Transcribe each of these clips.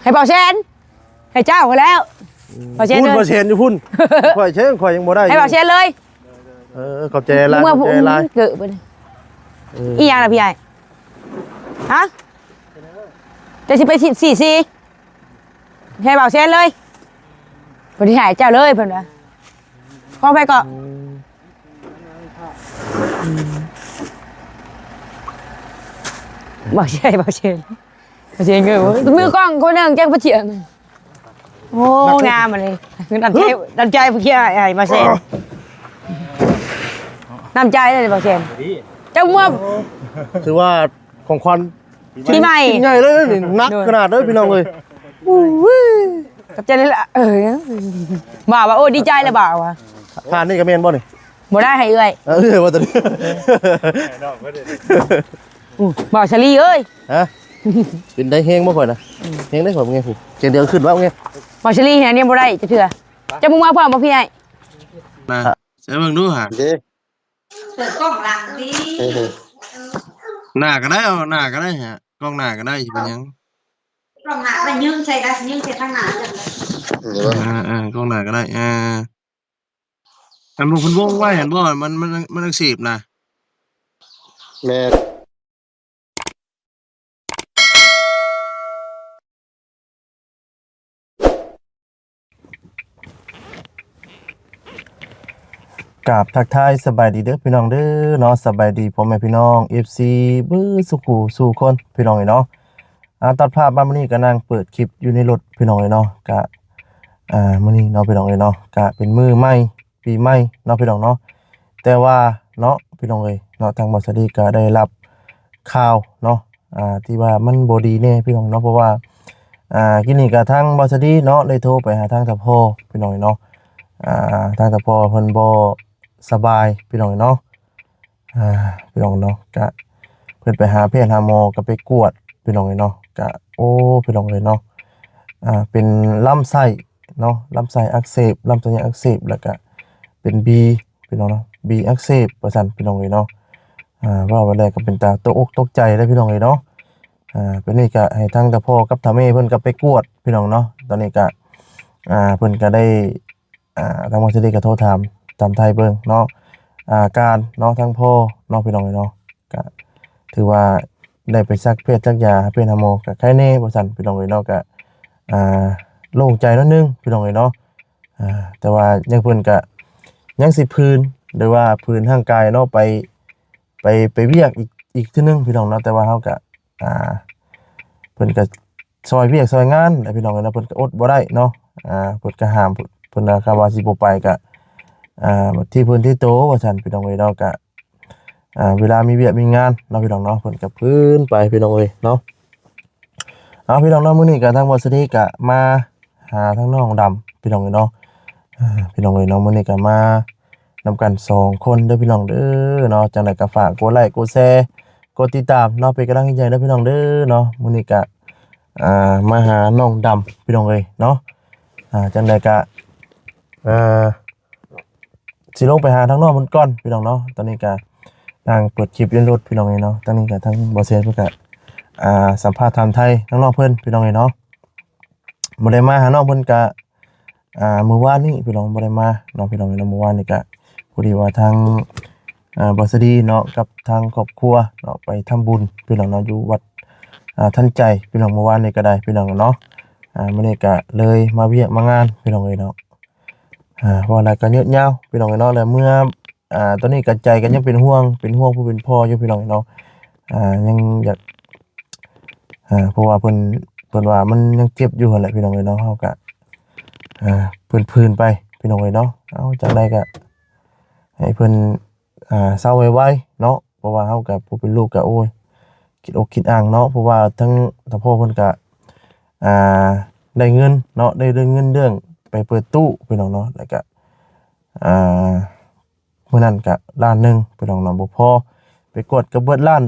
ໃຫ້ເບົາແຊນ ໃຫ້ເຈົ້າພຸ້ນແລ້ວ ເບົາແຊນ ພຸ້ນ ເອີ ເບົາແຊນຢູ່ພຸ້ນ ຂ້ອຍເຊີງ ຂ້ອຍຍັງບໍ່ໄດ້ ໃຫ້ເບົາແຊນເລີຍ ເອີ ຂອບໃຈຫຼາຍ ເມື່ອ ຂອບໃຈຫຼາຍ ເກີດບໍ່ນີ້ ເອີ ອີຫຍັງລະພີ່ອ້າຍ ຮະ ຈະຊິໄປສີ່ສີ່ ໃຫ້ເບົາແຊນເລີຍ ເພິ່ນຊິໃຫ້ເຈົ້າເລີຍເພິ່ນວ່າ ຂອງໃຜເກາະ ອືມ ອືມ ບໍ່ໃຊ່ ບໍ່ໃຊ່ ບໍ່ໃຊ່ເງິນ ມືກ້ອງຄົນໜຶ່ງຈັກປະເທດ ໂອ້ ງາມອັນນີ້ ນ້ຳໃຈ ນ້ຳໃຈຜູ້ເຂຍອ້າຍ ອ້າຍ ບໍ່ໃຊ່ ນ້ຳໃຈເດ້ ບໍ່ໃຊ່ ເຈົ້າເມືອ ຖືວ່າຂອງຂວັນ ປີໃໝ່ ໃຫຍ່ເລີຍນີ້ ໜັກຂະໜາດເດີພີ່ນ້ອງເອີຍ ໂດຍ ອູ້ຍ ຂອບໃຈຫຼາຍ ເອີ ບ່າວວ່າ ໂອ້ ດີໃຈແລ້ວບ່າວວ່າ ຜ່ານນີ້ກໍແມ່ນບໍ່ນີ້ ບໍ່ໄດ້ໃຫ້ເອື້ອຍ ເອີ ເອື້ອຍວ່າຕົວນີ້ ບໍ່ສາລີເອີຍ ຮະ ເປັນໄດ້ແຮງບໍ່ຂ້ອຍນະ ອືມ ແຮງໄດ້ຂ້ອຍເບິ່ງແດ່ຜູ້ ແກງດຽວຂຶ້ນວ່າເບິ່ງແດ່ ບໍ່ສາລີແຮງນີ້ບໍ່ໄດ້ຈັກເທື່ອ ຈະບໍ່ມາພ້ອມບໍ່ພີ່ອ້າຍ ນະ ໃສ່ເບິ່ງດູຫາ ເດ້ ເປີດກ້ອງຫຼັງຕິ ເອີ ໜ້າກໍໄດ້ ເອົາໜ້າກໍໄດ້ຮະ ກ້ອງໜ້າກໍໄດ້ ຊິເປັນຫຍັງ ກ້ອງໜ້າກໍໄດ້ ຍິງໃສ່ກໍຍິງໃສ່ທາງໜ້າ ເອີ ເອີ ກ້ອງໜ້າກໍໄດ້ ເອີ ອັນບໍ່ເພິ່ນວົງໄວ້ຫັ້ນບໍ່ ມັນ ມັນ ມັນອັກເສບນະ ແມ່ນ ກາບທັກທາຍສະບາຍດີເດີພີ່ນ້ອງເດີເນາະ ສະບາຍດີພໍ່ແມ່ພີ່ນ້ອງ ເອັຟຊີ ເບິດສູ່ຄູ່ສູ່ຄົນພີ່ນ້ອງເອີຍເນາະ ອາ ຕັດພາບມາມື້ນີ້ກໍນັ່ງເປີດຄລິບຢູ່ໃນລົດພີ່ນ້ອງເອີຍເນາະ ກະ ອາ ມື້ນີ້ເນາະພີ່ນ້ອງເອີຍເນາະ ກະເປັນມື້ໃໝ່ ປີໃໝ່ເນາະພີ່ນ້ອງເນາະ ແຕ່ວ່າເນາະພີ່ນ້ອງເອີຍເນາະ ທາງບ່າວສາລີກໍໄດ້ຮັບຂ່າວເນາະ ອ່າ ທີ່ວ່າມັນບໍ່ດີແດ່ພີ່ນ້ອງເນາະ ເພາະວ່າ ອ່າ ກີ້ນີ້ກໍທາງບ່າວສາລີເນາະ ໄດ້ໂທໄປຫາທາງທ່ານພໍ່ພີ່ນ້ອງເນາະ ອ່າ ທາງທ່ານພໍ່ເພິ່ນບໍ່ສະບາຍພີ່ນ້ອງເນາະ ອ່າ ພີ່ນ້ອງເນາະ ກະເພິ່ນໄປຫາແພດຫາໝໍ ກໍໄປກວດພີ່ນ້ອງເນາະ ກະ ໂອ້ ພີ່ນ້ອງເອີຍເນາະ ອ່າ ເປັນລຳໄສ້ເນາະ ລຳໄສ້ອັກເສບ ລຳໄສ້ໃຫຍ່ອັກເສບ ແລ້ວກະເປັນບີພີ່ນ້ອງເນາະ ບີອັກເສບວ່າຊັ້ນພີ່ນ້ອງເອີຍເນາະ ອ່າ ເວົ້າໄປແລ້ວກໍເປັນຕາຕົກອົກຕົກໃຈເລີຍພີ່ນ້ອງເອີຍເນາະ ອ່າ ເປັນນີ້ກໍໃຫ້ທາງຕາພໍ່ກັບຕາແມ່ເພິ່ນກໍໄປກວດພີ່ນ້ອງເນາະ ຕອນນີ້ກໍ ອ່າ ເພິ່ນກໍໄດ້ ອ່າ ທາງບ່າວສາລີກໍໂທຖາມຕາມໄທເບິ່ງເນາະ ອາການເນາະ ທາງພໍ່ເນາະ ພີ່ນ້ອງເອີຍເນາະ ກະຖືວ່າໄດ້ໄປສັກແພດສັກຢາ ໄປຫາໝໍ ກະໄຄແດ່ວ່າຊັ້ນ ພີ່ນ້ອງເອີຍເນາະ ກະ ອ່າ ໂລ່ງໃຈໜ້ອຍໜຶ່ງ ພີ່ນ້ອງເອີຍເນາະ ອ່າ ແຕ່ວ່າຍັງ ເພິ່ນກະຍັງຊິຟື້ນ ຫຼືວ່າຟື້ນຮ່າງກາຍເນາະ ໄປ ໄປ ໄປວຽກອີກ ອີກເທື່ອໜຶ່ງ ພີ່ນ້ອງເນາະ ແຕ່ວ່າເຮົາກະ ອ່າ ເພິ່ນກໍຊ່ອຍວຽກຊ່ອຍງານແຫຼະພີ່ນ້ອງເອີຍເນາະ ເພິ່ນກໍອົດບໍ່ໄດ້ເນາະ ອ່າ ເພິ່ນກໍຫ້າມ ເພິ່ນວ່າ ຄຳວ່າຊິບໍ່ໄປກໍ ອ່າ ທີ່ເພິ່ນທີ່ໂຕວ່າຊັ້ນ ພີ່ນ້ອງເອີຍເນາະ ກໍ ອ່າ ເວລາມີວຽກມີງານເນາະ ພີ່ນ້ອງເນາະ ເພິ່ນກໍຟື້ນໄປ ພີ່ນ້ອງເອີຍເນາະ ເອົາ ພີ່ນ້ອງເນາະ ມື້ນີ້ກໍທາງບ່າວສາລີກໍມາຫາທາງນ້ອງດຳ ພີ່ນ້ອງເອີຍເນາະ ອ່າ ພີ່ນ້ອງເອີຍເນາະ ມື້ນີ້ກໍມາ ນຳກັນສອງຄົນເດີພີ່ນ້ອງເດີເນາະ ຈັ່ງໃດກໍຝາກກົດໄລ້ກົດແຊ ກົດຕິດຕາມເນາະ ເປັນກຳລັງໃຈໃຫ້ເດີພີ່ນ້ອງເດີເນາະ ມື້ນີ້ກະ ອ່າ ມາຫານ້ອງດຳພີ່ນ້ອງເອີຍເນາະ ອ່າ ຈັ່ງໃດກະ ເອີ ຊິລົງໄປຫາທາງນ້ອງເພິ່ນກ່ອນພີ່ນ້ອງເນາະ ຕອນນີ້ກະນັ່ງເປີດຄລິບຢູ່ໃນລົດພີ່ນ້ອງເອີຍເນາະ ຕອນນີ້ກະທາງບ່າວແຊນເພິ່ນກະ ອ່າ ສຳພາດຖາມໄທທາງນ້ອງເພິ່ນພີ່ນ້ອງເອີຍເນາະ ບໍ່ໄດ້ມາຫານ້ອງເພິ່ນກະ ອ່າ ມື້ວານນີ້ພີ່ນ້ອງບໍ່ໄດ້ມາເນາະ ພີ່ນ້ອງເນາະ ມື້ວານນີ້ກະພໍດີວ່າທາງ ອ່າ ບ່າວສາລີເນາະ ກັບທາງຄອບຄົວເນາະ ໄປທຳບຸນພີ່ນ້ອງເນາະ ຢູ່ວັດ ອ່າ ທັນໃຈພີ່ນ້ອງ ມື້ວານນີ້ກະໄດ້ພີ່ນ້ອງເນາະ ອ່າ ມື້ນີ້ກະເລີຍມາວຽກມາງານພີ່ນ້ອງເອີຍເນາະ ອ່າ ເວົ້າແລ້ວກະຍືດຍາວພີ່ນ້ອງເອີຍເນາະ ແລ້ວເມື່ອ ອ່າ ຕອນນີ້ກະໃຈກະຍັງເປັນຫ່ວງ ເປັນຫ່ວງຜູ້ເປັນພໍ່ຢູ່ພີ່ນ້ອງເອີຍເນາະ ອ່າ ຍັງຢາກ ອ່າ ເພາະວ່າເພິ່ນ ເພິ່ນວ່າມັນຍັງເຈັບຢູ່ຫັ້ນແຫຼະພີ່ນ້ອງເອີຍເນາະ ເຮົາກະ ອ່າ ຟື້ນໆໄປພີ່ນ້ອງເອີຍເນາະ ເອົາ ຈັ່ງໃດກະໃຫ້ເພິ່ນ ອ່າ ເຊົາໄວໆເນາະ ເພາະວ່າເຮົາກະຜູ້ເປັນລູກກະ ໂອ້ຍ ຄິດອົກຄິດອັ່ງເນາະ ເພາະວ່າທັງ ທາງພໍ່ເພິ່ນກະ ອ່າ ໄດ້ເງິນເນາະ ໄດ້ເລື່ອງເງິນເລື່ອງໄປເປີດຕູ້ພີ່ນ້ອງເນາະ ແລ້ວກະ ອ່າ ມື້ນັ້ນກະລ້ານໜຶ່ງພີ່ນ້ອງເນາະ ບໍ່ພໍ ໄປກວດກະເບິດລ້ານ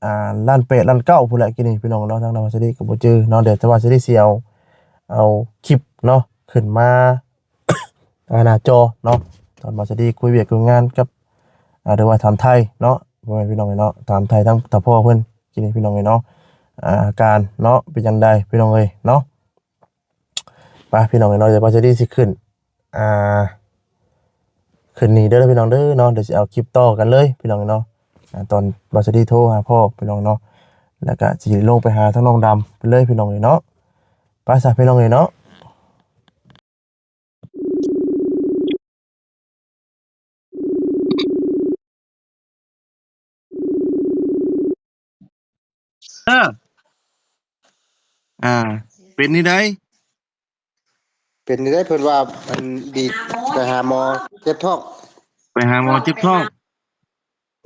ອ່າ ລ້ານແປດ ລ້ານເກົ້າພຸ້ນແຫຼະ ກີ້ນີ້ພີ່ນ້ອງເນາະ ທາງນຳມາສະດີກະບໍ່ຈື່ເນາະ ດຽວແຕ່ວ່າສະດີຊິເອົາ ເອົາຄລິບເນາະ ຂຶ້ນມາ ອ່າ ໜ້າຈໍເນາະ ຕອນມາສະດີຄຸຍວຽກຄຸຍງານກັບ ອ່າ ຫຼືວ່າຖາມໄຖ່ເນາະ ພໍ່ແມ່ພີ່ນ້ອງເນາະ ຖາມໄຖ່ທາງຕາພໍ່ເພິ່ນ ກິນນີ້ພີ່ນ້ອງເອີຍເນາະ ອາ ອາການເນາະ ເປັນຈັ່ງໃດພີ່ນ້ອງເອີຍເນາະ. ໄປພີ່ນ້ອງເອີຍເນາະ ດຽວບ່າວສາລີຊິຂຶ້ນ ອ່າ ຂຶ້ນນີ້ເດີພີ່ນ້ອງເດີເນາະ. ດຽວຊິເອົາຄລິບຕໍ່ກັນເລີຍພີ່ນ້ອງເນາະ. ອ່າ ຕອນບ່າວສາລີໂທຫາພໍ່ພີ່ນ້ອງເນາະ ແລ້ວກະຊິລົງໄປຫາທາງນ້ອງດຳເລີຍພີ່ນ້ອງເອີຍເນາະ. ໄປຊະພີ່ນ້ອງເອີຍເນາະ. ເອີ ອ່າ ເປັນນີ້ໃດ? ເປັນນີ້ໃດ? ເພິ່ນວ່າ ອັນ ດີ ໄປຫາໝໍເຈັບທ້ອງ. ໄປຫາໝໍເຈັບທ້ອງ.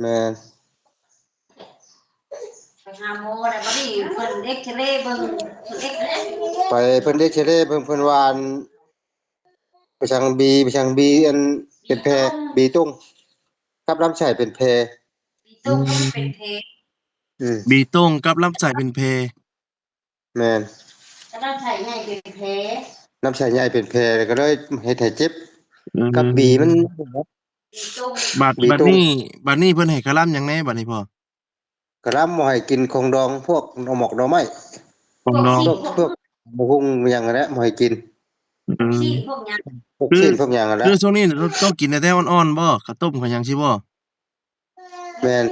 ແມ່ນ ໄປຫາໝໍແລ້ວ ບັດນີ້ເພິ່ນເອັກຊະເຣເບິ່ງ ເພິ່ນເອັກ ໄປ ເພິ່ນເອັກຊະເຣເບິ່ງ ເພິ່ນວ່າ ອັນ ໄປທາງບີ ໄປທາງບີ ອັນ ເປັນແຜ ບີຕົງ ກັບລຳໄສ້ເປັນແຜ. ບີຕົງເປັນແຜ. ອືມ ບີຕົງກັບລຳໄສ້ເປັນແຜ. ແມ່ນ ລຳໄສ້ໃຫຍ່ເປັນແຜ ລຳໄສ້ໃຫຍ່ເປັນແຜ ແລ້ວກໍເລີຍເຮັດໃຫ້ເຈັບ. ອືມ ກັບບີມັນ ບາດ ບັດນີ້ ບັດນີ້ເພິ່ນໃຫ້ຄະລຳຫຍັງແດ່ບັດນີ້ພໍ່? ຄະລຳບໍ່ໃຫ້ກິນຂອງດອງ ພວກໜໍ່ໝອກໜໍ່ໄມ້ ຂອງດອງ ພວກ ພວກ ພວກ ບັກຫຸ່ງຫຍັງຫັ້ນແຫຼະ ບໍ່ໃຫ້ກິນ. ອືມ ຊີ້ນພວກຫຍັງ ພວກຊີ້ນພວກຫຍັງຫັ້ນແຫຼະ. ຄືຊ່ວງນີ້ຕ້ອງ ຕ້ອງກິນແຕ່ ແຕ່ອ່ອນໆບໍ່? ເຂົ້າຕົ້ມເຂົ້າຫຍັງຊີ້ບໍ່? ແມ່ນ.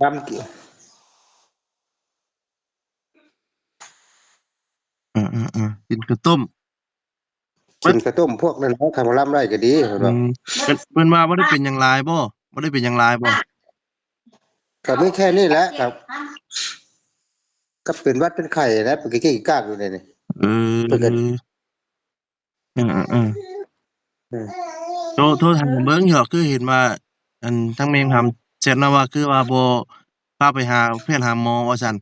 ອໍ ດຳກິນ. ເອີໆໆ ກິນເຂົ້າຕົ້ມ ກິນເຂົ້າຕົ້ມພວກນັ້ນນະ ຄັນວ່າລຳໄດ້ກໍດີ ເພິ່ນວ່າ. ອືມ ເພິ່ນ ເພິ່ນວ່າບໍ່ໄດ້ເປັນຫຍັງຫຼາຍບໍ່? ບໍ່ໄດ້ເປັນຫຍັງຫຼາຍບໍ່? ກໍມີແຄ່ນີ້ແຫຼະ ກໍ ກໍເປັນຫວັດເປັນໄຂ້ແຫຼະ ເປັນກະກີ້ກາກຢູ່ເດນີ້. ເອີ ເພິ່ນກໍ ເອີໆໆ ເອີ ໂທ ໂທຖາມເບິ່ງເຖາະ ຄືເຫັນວ່າ ອັນ ທາງແມ່ງຫຳແຊັດມາວ່າ ຄືວ່າບໍ່ພາໄປຫາແພດຫາໝໍວ່າຊັ້ນ.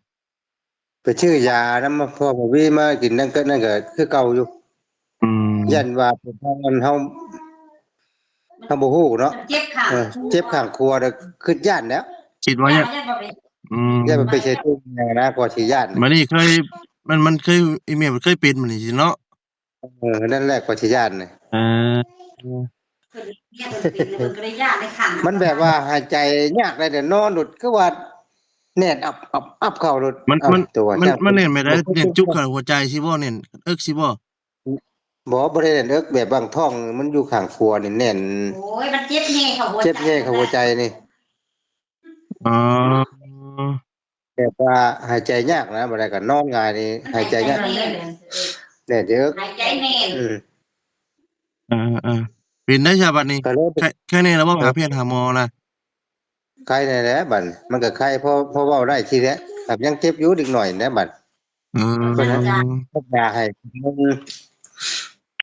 ໄປຊື້ຢານຳພໍ່ມະວີມາກິນ ນັ້ນກໍ ນັ້ນກໍຄືເກົ່າຢູ່. ອືມ ຢ້ານວ່າເປັນທາງອັນເຮົາ ເຮົາບໍ່ຮູ້ເນາະ ເຈັບຂ້າງ ເອີ ເຈັບຂ້າງຂວາ ແລ້ວຄິດຢ້ານແລ້ວ ຄິດວ່າຢ້ານ ຢ້ານບໍ່ເປັນ ອືມ ຢ້ານມັນໄປໃສ່ຕູ້ຫຍັງນະ ກໍຊິຢ້ານ. ບັດນີ້ເຄີຍ ມັນ ມັນເຄີຍ ອີແມ່ເຄີຍເປັນບັດນີ້ເນາະ. ເອີ ນັ້ນແຫຼະ ກໍຊິຢ້ານ. ເອີ ມັນແບບວ່າຫາຍໃຈຍາກໄດ໋ ແຕ່ນອນໂລດ ຄືວ່າແໜ້ນອັບ ອັບ ອັບເຂົ້າໂລດ. ມັນ ມັນ ມັນແໜ້ນແບບໃດ? ແໜ້ນຈຸກເຂົ້າຫົວໃຈຊີ້ບໍ່? ແໜ້ນເອິກຊີ້ບໍ່? ບໍ່ ບໍ່ໄດ້ແໜ້ນເອິກ ແບບວ່າທ້ອງມັນຢູ່ຂ້າງຂວານີ້ແໜ້ນ. ໂອ້ຍ ມັນເຈັບແຍ່ເຂົ້າຫົວໃຈ ເຈັບແຍ່ເຂົ້າຫົວໃຈນີ້. ອໍ ແບບວ່າຫາຍໃຈຍາກນະ ບໍ່ໄດ້ກໍນອນຫງາຍນີ້ ຫາຍໃຈຍາກ ຫາຍໃຈແໜ້ນ ແໜ້ນເດີ ຫາຍໃຈແໜ້ນ. ອືມ ເອີໆ ເປັນໄດ້ຊະບັດນີ້ ກໍເລີຍ ໄຄ ໄຄແນ່ແລ້ວບໍ່? ເອີ ຫາແພດຫາໝໍລະ ໄຄແນ່ແຫຼະບັດນີ້ ມັນກໍໄຄພໍ ພໍເວົ້າໄດ້ທີແລະ ແຕ່ຍັງເຈັບຢູ່ເດັກນ້ອຍແຫຼະບັດ. ອືມ ເພິ່ນໃຫ້ ເພິ່ນຢາໃຫ້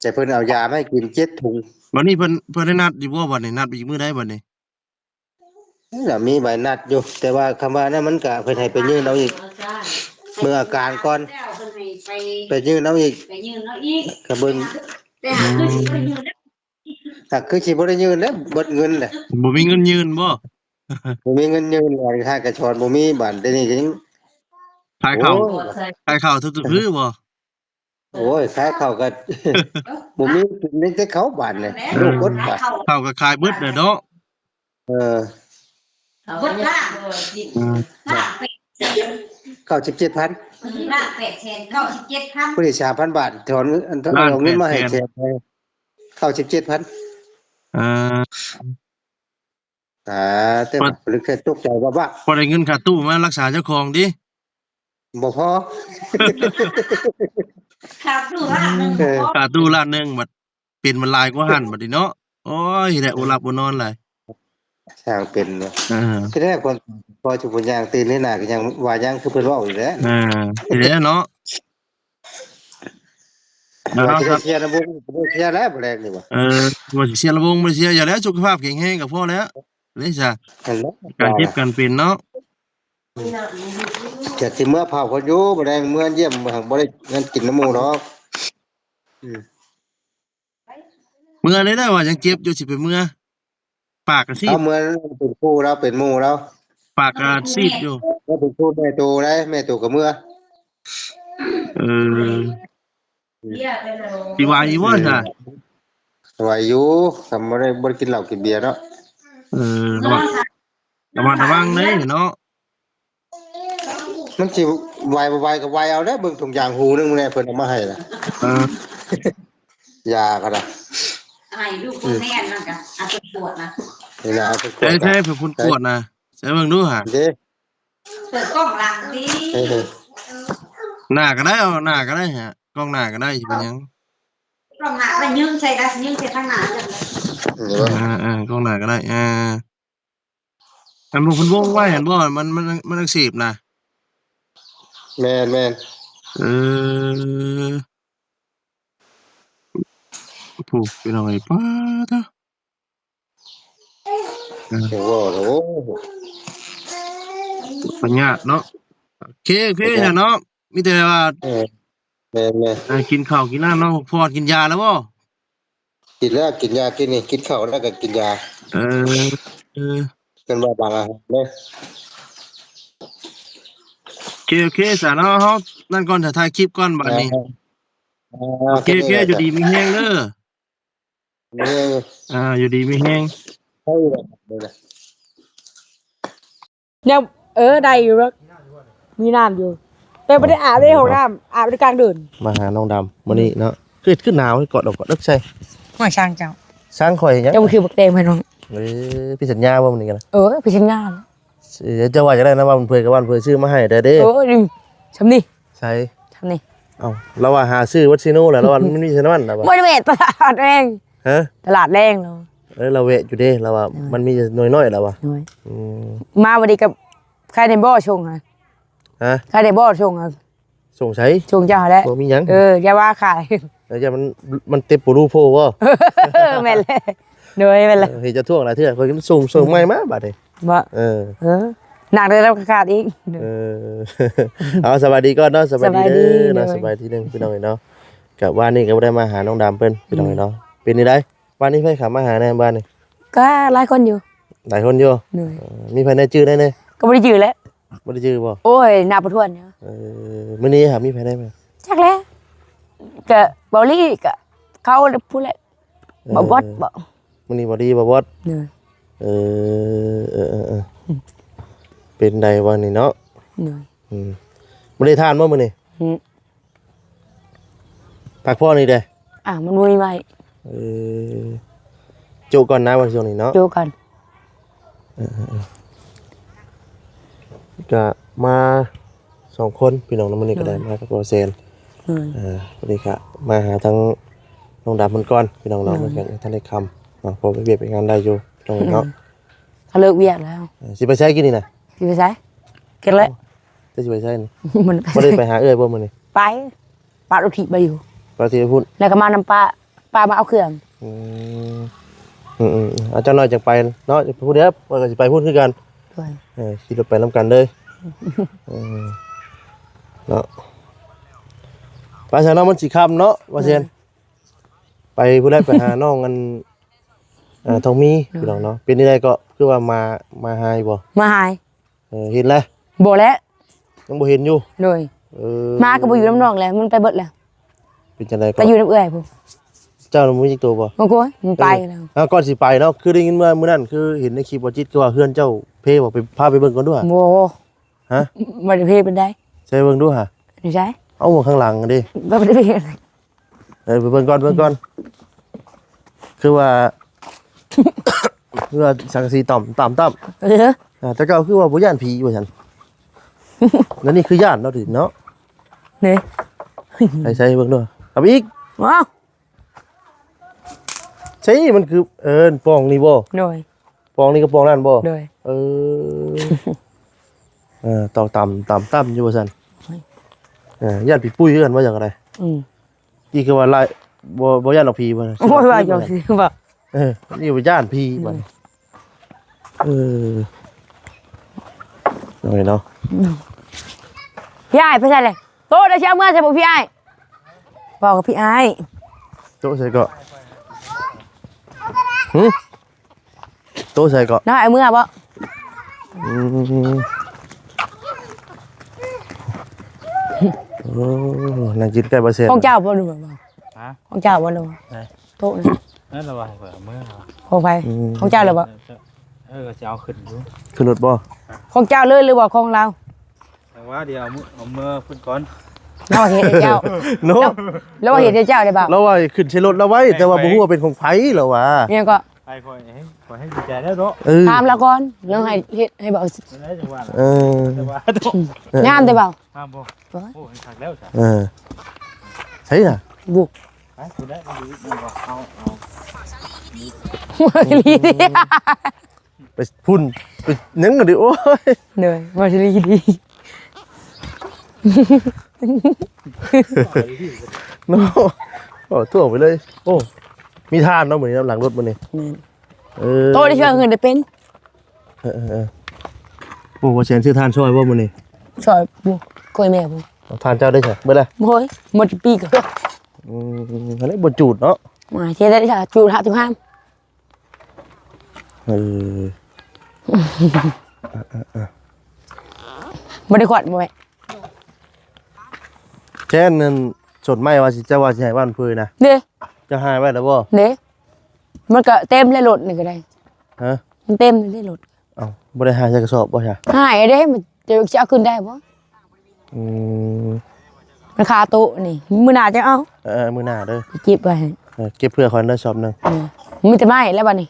ແຕ່ເພິ່ນເອົາຢາມາໃຫ້ກິນເຈັດຖົງ. ບັດນີ້ເພິ່ນ ເພິ່ນໄດ້ນັດຢູ່ບໍ່ບັດນີ້? ນັດອີກມື້ໃດບັດນີ້? ລະມີໃບນັດຢູ່ ແຕ່ວ່າຄຳວ່ານັ້ນມັນກະເພິ່ນໃຫ້ໄປຍື່ນເອົາອີກ ເບິ່ງອາການກ່ອນ ໄປຍື່ນເອົາອີກ ໄປຍື່ນເອົາອີກ ກະເບິ່ງ ອືມ ກະຄືຊິບໍ່ໄດ້ຍື່ນແລ້ວ ເບິດເງິນແຫຼະ ບໍ່ມີເງິນຍື່ນບໍ່? ບໍ່ມີເງິນຍື່ນ ຮ້ານກະສອນບໍ່ມີບາດ ດຽວນີ້ກະຍັງ ຂາຍເຂົ້າ ໂອ້ຍ ຂາຍເຂົ້າທຸກໆມື້ບໍ່? ໂອ້ຍ ຂາຍເຂົ້າກໍບໍ່ມີກິນ ມີແຕ່ເຂົ້າບາດນີ້ ເອີ ລູກອົດບາດ ເຂົ້າກໍຂາຍເບິດແລ້ວເນາະ. ເອີ ເບິດລ້ານ ອືມ ລ້ານແປດແສນ ເກົ້າສິບເຈັດພັນ ລ້ານແປດແສນເກົ້າສິບເຈັດພັນ ຜູ້ໃດສາມພັນບາດ ຖອນ ອັນ ເອົາເງິນມາໃຫ້ແສນ ເກົ້າສິບເຈັດພັນ. ເອີ ອ່າ ແຕ່ວ່າເພິ່ນຄືຕົກໃຈວ່າ ພໍໄດ້ເງິນຄ່າຕູ້ມາລັກສາເຈົ້າຂອງຕິ? ບໍ່ພໍ ຄ່າຕູ້ລ້ານໜຶ່ງ ເອີ ບໍ່ພໍ ຄ່າຕູ້ລ້ານໜຶ່ງ ບັດເປັນມັນຫຼາຍກວ່າຫັ້ນບັດນີ້ເນາະ. ໂອ້ຍ ແຫຼະ ບໍ່ຫຼັບບໍ່ນອນຫຼາຍ ຊ່າງເປັນເນາະ. ເອີ ທີແລກເພິ່ນ ພໍຈຸເພິ່ນຍ່າງຕື່ນນີ້ນະ ກໍຍັງວ່າຍັງ ຄືເພິ່ນເວົ້າຢູ່ແຫຼະ ເອີ ນີ້ແຫຼະເນາະ. ແລ້ວວ່າຊິໄດ້ເຊຍລຳວົງ ບໍ່ໄດ້ເຊຍແລ້ວ ມື້ແລງນີ້ວ່າ ເອີ ວ່າຊິເຊຍລຳວົງ ບໍ່ໄດ້ເຊຍ ຢ່າແລ້ວ ສຸຂະພາບແຂງແຮງກໍພໍແລ້ວ ເລີຍຊະ ການເຈັບການເປັນເນາະ. ຈະຊິເມືອເຝົ້າເພິ່ນຢູ່ ບໍ່ໄດ້ເມືອຢ້ຽມ ບໍ່ໄດ້ ຍັງກິນນຳໝູ່ດອກ. ອືມ ເມືອໄດ້ ໄດ້ວ່າຍັງເຈັບຢູ່ ຊິໄປເມືອ ປາກກະຊີບ ເອົາເມືອ ເປັນຄູ່ລາວ ເປັນໝູ່ລາວ ປາກກະຊີບຢູ່ ເປັນຄູ່ແມ່ໂຕໄດ໋ ແມ່ໂຕກໍເມືອ. ເອີ ຊິໄຫວຢູ່ບໍ່ຊະ? ໄຫວຢູ່ ຄັນບໍ່ໄດ້ ບໍ່ໄດ້ກິນເຫຼົ້າກິນເບຍເນາະ. ເອີ ລະມັດ ລະມັດລະວັງເດ້ເນາະ. ມັນຊິໄວບໍ່ໄວກໍໄວເອົາແຫຼະ ເບິ່ງຖົງຢາງຫູໜຶ່ງແຫຼະ ເພິ່ນເອົາມາໃຫ້ນະ. ເອີ ຢາກໍໄດ້ ໃຫ້ລູກ ອືມ ແມ່ນ ມັນກໍເອົາໄປກວດນະ. ນີ້ນະ ເອົາໄປກວດ ໃຊ້ ໃຊ້ເພິ່ນກວດນະ ໃຊ້ເບິ່ງດູຫາ ເດ້ ເປີດກ້ອງຫຼັງຕິ ເອີ ໜ້າກໍໄດ້ ເອົາໜ້າກໍໄດ້ຫະ ກ້ອງໜ້າກໍໄດ້ ຊິເປັນຫຍັງ ກ້ອງໜ້າກໍໄດ້ ຍິງໃສ່ກໍຍິງໃສ່ທາງໜ້າ ເອີ ເອີ ກ້ອງໜ້າກໍໄດ້ ເອີ ອັນພວກເພິ່ນວົງໄວ້ຫັ້ນບໍ່ ມັນ ມັນ ມັນອັກເສບນະ. ແມ່ນໆ ເອີ ໂອ້ ພີ່ນ້ອງເອີຍ ປ້າດເດີ ເອີ ເວົ້າແລ້ວ ໂອ້ ພະຍາດເນາະ. ໂອເຄ ໂອເຄ ໂອເຄ ຊະເນາະ ມີແຕ່ວ່າ ເອີ ແມ່ນໆ ເອີ ກິນເຂົ້າກິນນ້ຳເນາະ ພັກຜ່ອນ ກິນຢາແລ້ວບໍ່? ກິນແລ້ວ ກິນຢາ ກິນນີ້ ກິນເຂົ້າແລ້ວກໍກິນຢາ. ເອີ ເອີ ເພິ່ນວ່າບາງອາຫານເດ້. ໂອເຄ ໂອເຄ ຊະເນາະ ເຮົານັ້ນກ່ອນ ຖ່າຍຄລິບກ່ອນບາດນີ້. ອ່າ ໂອເຄ ໂອເຄ ໂອເຄ ຢູ່ດີມີແຮງເດີ. ເອີ ອ່າ ຢູ່ດີມີແຮງ ເອີ ແນວ ເອີ ໄດ້ຢູ່ດອກ ມີນ້ຳຢູ່ ແຕ່ບໍ່ໄດ້ອາບໃນຫ້ອງນ້ຳ ອາບໃນກາງເດີ່ນ. ມາຫານ້ອງດຳມື້ນີ້ເນາະ ຄື ຄືໜາວ ກອດອອກ ກອດເລິກໃສ່. ຫ້ອຍ ຊ່າງເຈົ້າ ຊ່າງຂ້ອຍຫຍັງ? ເຈົ້າບໍ່ຖືບັກແຕງໃຫ້ນ້ອງ. ເອີ ຜິດສັນຍາບໍ່ມື້ນີ້ກັນ? ເອີ ຜິດສັນຍາ. ເອີ ເຈົ້າວ່າຈັ່ງໃດນະ ວ່າເພິ່ນເຄີຍກັບບ້ານເພິ່ນຊື້ມາໃຫ້ໄດ້ເດ້. ໂອ້ຍ ຊ່ຳນີ້ ໃສ ຊ່ຳນີ້. ເອົ້າ ລາວວ່າຫາຊື້ວັດຊີໂນແຫຼະ ລາວວ່າມັນມີສ່ຳນັ້ນ ລາວວ່າ ບໍ່ໄດ້ແວະຕະຫຼາດແລງ. ຮະ? ຕະຫຼາດແລງລາວ. ເອີ ລາວແວະຢູ່ເດ້ ລາວວ່າ ເອີ ມັນມີໜ້ອຍໆ ລາວວ່າ. ໂດຍ ອືມ ມາວັນນີ້ກໍຂາຍໄດ້ບໍ່ ສົ່ງຫະ? ຮະ? ຂາຍໄດ້ບໍ່ ສົ່ງຫະ? ສົ່ງໃສ? ສົ່ງເຈົ້າຫັ້ນແຫຼະ ບໍ່ມີຫຍັງ. ເອີ ຢ່າວ່າຂາຍ ເອີ ຢ່າມັນ ມັນເຕັບປູລູໂພບໍ່? ແມ່ນແຫຼະ ໂດຍ ແມ່ນແຫຼະ. ເອີ ເຮັດຈະທ່ວງຫຼາຍເທື່ອ ຂ້ອຍສົ່ງ ສົ່ງໃໝ່ມາບາດນີ້. ບໍ່ ເອີ ເອີ ໜັກໄດ້ແລ້ວກໍຂາດອີກ. ເອີ ເອົາ ສະບາຍດີກ່ອນເນາະ ສະບາຍດີເດີເນາະ ສະບາຍດີເດີ ສະບາຍດີໜຶ່ງ ພີ່ນ້ອງເອີຍເນາະ. ກັບວານນີ້ກໍບໍ່ໄດ້ມາຫານ້ອງດຳເພິ່ນ ພີ່ນ້ອງເອີຍເນາະ. ອືມ ເປັນຈັ່ງໃດ ວານນີ້ໃຜເຂົ້າມາຫາແດ່ວານນີ້? ກໍຫຼາຍຄົນຢູ່ ຫຼາຍຄົນຢູ່. ໂດຍ ເອີ ມີໃຜແດ່ຈື່ໄດ້ແດ່? ກໍບໍ່ໄດ້ຈື່ແຫຼະ. ບໍ່ໄດ້ຈື່ບໍ່? ໂອ້ຍ ນັບບໍ່ຖ້ວນ. ເອີ ມື້ນີ້ຫາມີໃຜແດ່? ຈັກແຫຼະ ກະເບົາລີ້ ກະເຂົາແຫຼະ ຜູ້ແຫຼະ. ເອີ ເບົາບອດບໍ? ມື້ນີ້ເບົາລີ້ ເບົາບອດ. ໂດຍ ເອີ ເອີ ເອີ ເປັນໃດວະນີ້ເນາະ? ໂດຍ ອືມ ບໍ່ໄດ້ທານບໍ່ມື້ນີ້? ຫື ພັກຜ່ອນອີກເດ້. ອ່າ ມັນບໍ່ມີໄມ້. ເອີ ໂຈະກ່ອນນະ ວ່າຊ່ວງນີ້ເນາະ ໂຈະກ່ອນ. ເອີ ເອີ ເອີ ກະມາສອງຄົນ ພີ່ນ້ອງເນາະ ມື້ນີ້ກໍໄດ້ ໂດຍ ມາກັບບໍ່ແຊນ. ໂດຍ ເອີ ມື້ນີ້ກະມາຫາທາງນ້ອງດຳເພິ່ນກ່ອນ ພີ່ນ້ອງເນາະ. ໂດຍ ເພິ່ນກໍຍັງທັນໄດ້ຄ່ຳເນາະ ພໍໄປວຽກໄປງານໄດ້ຢູ່ ພີ່ນ້ອງເນາະ. ໂດຍ ເຂົາເລີກວຽກແລ້ວ. ເອີ ຊິໄປໃສກິນນີ້ນະ? ຊິໄປໃສ? ເກັດແລ້ວ. ເຈົ້າຊິໄປໃສນີ້? ມັນ ບໍ່ໄດ້ໄປຫາເອື້ອຍບໍ່ມື້ນີ້? ໄປ ປາລົດຖີບໄປຢູ່ ປາລົດຖີບໄປພຸ້ນ ແລ້ວກໍມານຳປ້າ ປ້າມາເອົາເຄື່ອງ. ອືມ ອືມໆ ເອົາຈັກໜ້ອຍຈັ່ງໄປເນາະ ຜູ້ດຽວ ຂ້ອຍກໍຊິໄປພຸ້ນຄືກັນ. ໂດຍ ເອີ ຂີ່ລົດໄປນຳກັນເລີຍ. ເອີ ເນາະ ໄປຊະເນາະ ມັນຊິຄ່ຳເນາະ ວ່າຊັ້ນ. ໂດຍ ໄປພຸ້ນແຫຼະ ໄປຫານ້ອງອັນ ອ່າ ທອງມີ ໂດຍ ພີ່ນ້ອງເນາະ. ເປັນຈັ່ງໃດກໍ ຄືວ່າມາ ມາຫາຢູ່ບໍ່? ມາຫາ. ເອີ ເຫັນແລ້ວ? ບໍ່ແຫຼະ ຍັງບໍ່ເຫັນຢູ່. ໂດຍ ເອີ ມາກໍບໍ່ຢູ່ນຳນ້ອງແລ້ວ ມັນໄປເບິດແລ້ວ. ເປັນຈັ່ງໃດກໍ ໄປຢູ່ນຳເອື້ອຍພຸ້ນ. ເຈົ້ານະບໍ່ມີຈັກໂຕບໍ່? ບໍ່ ມັນໄປແລ້ວ. ເອີ ອ່າ ກ່ອນຊິໄປເນາະ ຄືໄດ້ຍິນວ່າມື້ນັ້ນ ຄືເຫັນໃນຄລິບວ່າຈິດ ຄືວ່າເຮືອນເຈົ້າເພບໍ່? ໄປ ພາໄປເບິ່ງກ່ອນດູຫະ. ບໍ່ ຮະ? ບໍ່ໄດ້ເພປານໃດ. ໃສ່ເບິ່ງດູຫະ. ຢູ່ໃສ? ເອົາ ເບິ່ງຂ້າງຫຼັງເດ້. ບໍ່ໄດ້ເພ. ເອີ ໄປເບິ່ງກ່ອນ ເບິ່ງກ່ອນ ຄືວ່າ ຄືວ່າສັງກະສີຕ່ຳ ຕ່ຳ ຕ່ຳ. ເອີ ອ່າ ແຕ່ເກົ່າຄືວ່າບໍ່ຢ້ານຜີວ່າຊັ້ນ ແລ້ວນີ້ຄືຢ້ານເນາະ ເນາະ. ໃສ່ ໃສ່ເບິ່ງດູ ເອົາໄປອີກ. ວ້າວ ໃສ່ ມັນຄື ເອີ ປ່ອງນີ້ບໍ່? ໂດຍ ປ່ອງນີ້ກັບປ່ອງນັ້ນບໍ່? ໂດຍ ເອີ ເອີ ຕອກຕ່ຳ ຕ່ຳ ຕ່ຳຢູ່ວ່າຊັ້ນ. ໂອ້ຍ ເອີ ຢ້ານຜີປຸ້ຍຄືກັນວ່າຫຍັງກໍໄດ້. ອືມ ອີກຄືວ່າລາຍ ບໍ່ ບໍ່ຢ້ານອອກຜີບໍ່? ໂອ້ຍ ວ່າຢູ່ຊື່ບໍ່? ເອີ ນີ້ບໍ່ຢ້ານຜີບໍ່? ອືມ ເອີ ເອົາເນາະ. ອືມ ພີ່ອ້າຍໄປໃສແຫຼະ? ໂຕໄດ້ຊິເອົາເມືອໃສ່ບໍ່ພີ່ອ້າຍ? ບອກກັບພີ່ອ້າຍ. ໂຕໃສກໍ? ຫື? ໂຕໃສກໍ? ນ້ອງອ້າຍເມືອບໍ່? ອືມ ໂອ້ ນັ່ງກິນໃກ້ບໍ່ແຊນ. ຂອງເຈົ້າບໍ່ ຫຼືວ່າ? ຮະ? ຂອງເຈົ້າບໍ່ ຫຼືວ່າ? ໃນ ໂຕະນັ້ນ ນັ້ນລະວ່າໃຫ້ຂ້ອຍເອົາເມືອ. ຂອງໃຜ? ອືມ ຂອງເຈົ້າລະບໍ່? ເອີ ເອີ ກໍຊິເອົາຂຶ້ນຢູ່. ຂຶ້ນລົດບໍ່? ຂອງເຈົ້າເລີຍ ຫຼືວ່າຂອງລາວ? ເອີ ວ່າດຽວເອົາມື ເອົາເມືອເພິ່ນກ່ອນ ລາວເຮັດໃຫ້ເຈົ້າ ເນາະ ລາວວ່າເຮັດໃຫ້ເຈົ້າໄດ້ບໍ່ ລາວວ່າຂຶ້ນໃສ່ລົດລາວໄວ້ ແຕ່ວ່າບໍ່ຮູ້ວ່າເປັນຂອງໃຜ ລາວວ່າ ແມ່ນກໍ ໃຫ້ຂ້ອຍ ໃຫ້ ຂໍໃຫ້ດີໃຈແລ້ວເນາະ ເອີ ຖາມລາວກ່ອນ ລາວໃຫ້ເຮັດໃຫ້ບໍ່ ເອີ ເອີ ງາມແຕ່ບໍ່ ງາມບໍ່ ໂອ້ຍ ໂອ້ຍ ຄັກແລ້ວຊະ ເອີ ໃສລະ ບຸ ໄປພຸ້ນແຫຼະ ມັນບໍ່ເອົາ ເອົາ ໄປພຸ້ນ ໄປຫຍັງກັນດິ ໂອ້ຍ ໂດຍ ມາຊີລີດີ ເນາະ ໂອ້ ທົ່ວໄປເລີຍ ໂອ້ ມີຖ່ານເນາະ ມື້ນີ້ນຳຫຼັງລົດມື້ນີ້ ແມ່ນ ເອີ ໂຕໄດ້ເທື່ອເຮືອນໄດ້ເປັນ ເອີໆໆ ໂອ້ ບໍ່ແສນຊື້ຖ່ານຊ່ອຍບໍ່ມື້ນີ້ ຊ່ອຍບໍ່ ກ້ອຍແມ່ບໍ່ ຖ່ານເຈົ້າໄດ້ຊະ ເບິດລະ ໂອ້ຍ ໝົດປີກະ ອືມ ອັນນີ້ບໍ່ຈູດເນາະ ມາເຮັດໄດ້ຊະ ຈູດຫາຕຸຮາມ ເອີ ບໍ່ໄດ້ຂວັດບໍ່ແມ່ ແຈນນັ້ນ ສົນໄມ້ວ່າຊິ ເຈົ້າວ່າຊິໃຫ້ບ້ານເພີນນະ ເດ້ ເຈົ້າຫາໄວ້ແລ້ວບໍ່ ເດ້ ມັນກະເຕັມແລ້ວລົດນີ້ກະໄດ້ ຮະ ມັນເຕັມແລ້ວລົດ ເອົ້າ ບໍ່ໄດ້ຫາໃສ່ກະສອບບໍ່ຊະ ຫາຍເດ້ ມັນຈະ ຊິເອົາຂຶ້ນໄດ້ບໍ່ ອືມ ມັນຄາໂຕະນີ້ ມື້ໜ້າຈັ່ງເອົາ ເອີ ມື້ໜ້າເດີ ເກັບໄວ້ໃຫ້ ເອີ ເກັບເພື່ອຂ້ອຍເດີສອບໜຶ່ງ ເອີ ມີແຕ່ໄມ້ແລ້ວບັດນີ້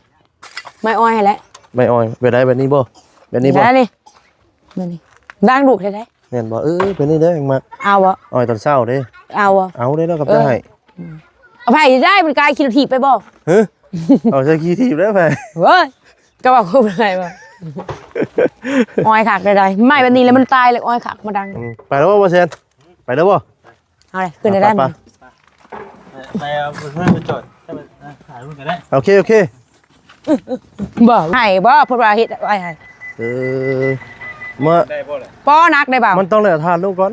ໄມ້ອ້ອຍຫັ້ນແຫຼະ ໄມ້ອ້ອຍ ແບບໃດ ແບບນີ້ບໍ່ ແບບນີ້ບໍ່ ແບບນີ້ ແບບນີ້ ດາງດຸແທ້ໆ ແມ່ນບໍ່ ເອີ ແບບນີ້ເດີ ມັກ ເອົາບໍ່ ອ້ອຍຕອນເຊົ້າເດ້ ເອົາບໍ່ ເອົາເດ້ ລາວກັບ ເອີ ເຈົ້າໃຫ້ ອືມ ເອົາໃຜໄດ້ ມັນກາຍຂີ່ລົດຖີບໄປບໍ່ ຮະ ເອົາໃສ່ຂີ່ຖີບໄດ້ໃຜ ເວີ້ຍ ກໍວ່າຄົນໄປໄດ້ບໍ່ ອ້ອຍຄັກໄດ້ ໄມ້ແບບນີ້ແລ້ວມັນຕາຍແລ້ວ ອ້ອຍຄັກມາດັງ ອືມ ໄປແລ້ວບໍ່ ບໍ່ແຊນ ໄປແລ້ວບໍ່ ເອົາເລີຍ ຂຶ້ນໄດ້ ໄປ ໄດ້ ໄປ ໄປ ເອົາເພື່ອນໄປຈອດ ໄປ ໄປ ຖ່າຍຮູບກັນໄດ້ ໂອເຄ ໂອເຄ ບໍ່ໃຫ້ບໍ່ ເພິ່ນວ່າເຮັດໄວ້ໃຫ້ ເອີ ມາ ໄດ້ບໍ່ລະ ປໍໜັກໄດ້ບໍ່ ມັນຕ້ອງໄດ້ເອົາຖ່ານລົງກ່ອນ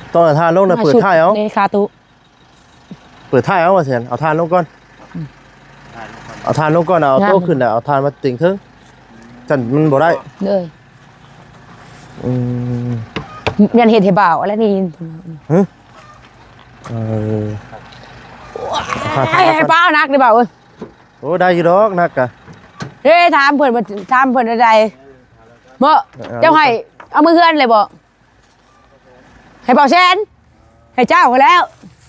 ອໍ ຕ້ອງເອົາຖ່ານລົງ ແລ້ວເປີດທ້າຍເອົາ ໃນຄາຕູ້ ເປີດທ້າຍເອົາວ່າຊັ້ນ ເອົາຖ່ານລົງກ່ອນ ອືມ ເອົາຖ່ານລົງກ່ອນ ເອົາໂຕຂຶ້ນແລ້ວ ເອົາຖ່ານມາຕິງເທິງ ຊັ້ນມັນບໍ່ໄດ້ ເລີຍ ອືມ ຢ້ານເຮັດໃຫ້ບ່າວ ແລ້ວນີ້ ຮະ ເອີ ເອົາຖ່ານ ໃຫ້ ໃຫ້ປ້າໜັກໄດ້ບ່າວເອີຍ ໂອ້ ໄດ້ຢູ່ດອກ ໜັກກະ ເອີ ຖາມເພິ່ນວ່າ ຖາມເພິ່ນວ່າໄດ້ບໍ່ ເອີ ເຈົ້າໃຫ້ເອົາມືເຮືອນເລີຍບໍ່ ໃຫ້ບ່າວແຊນ ໃຫ້ເຈົ້າພຸ້ນແລ້ວ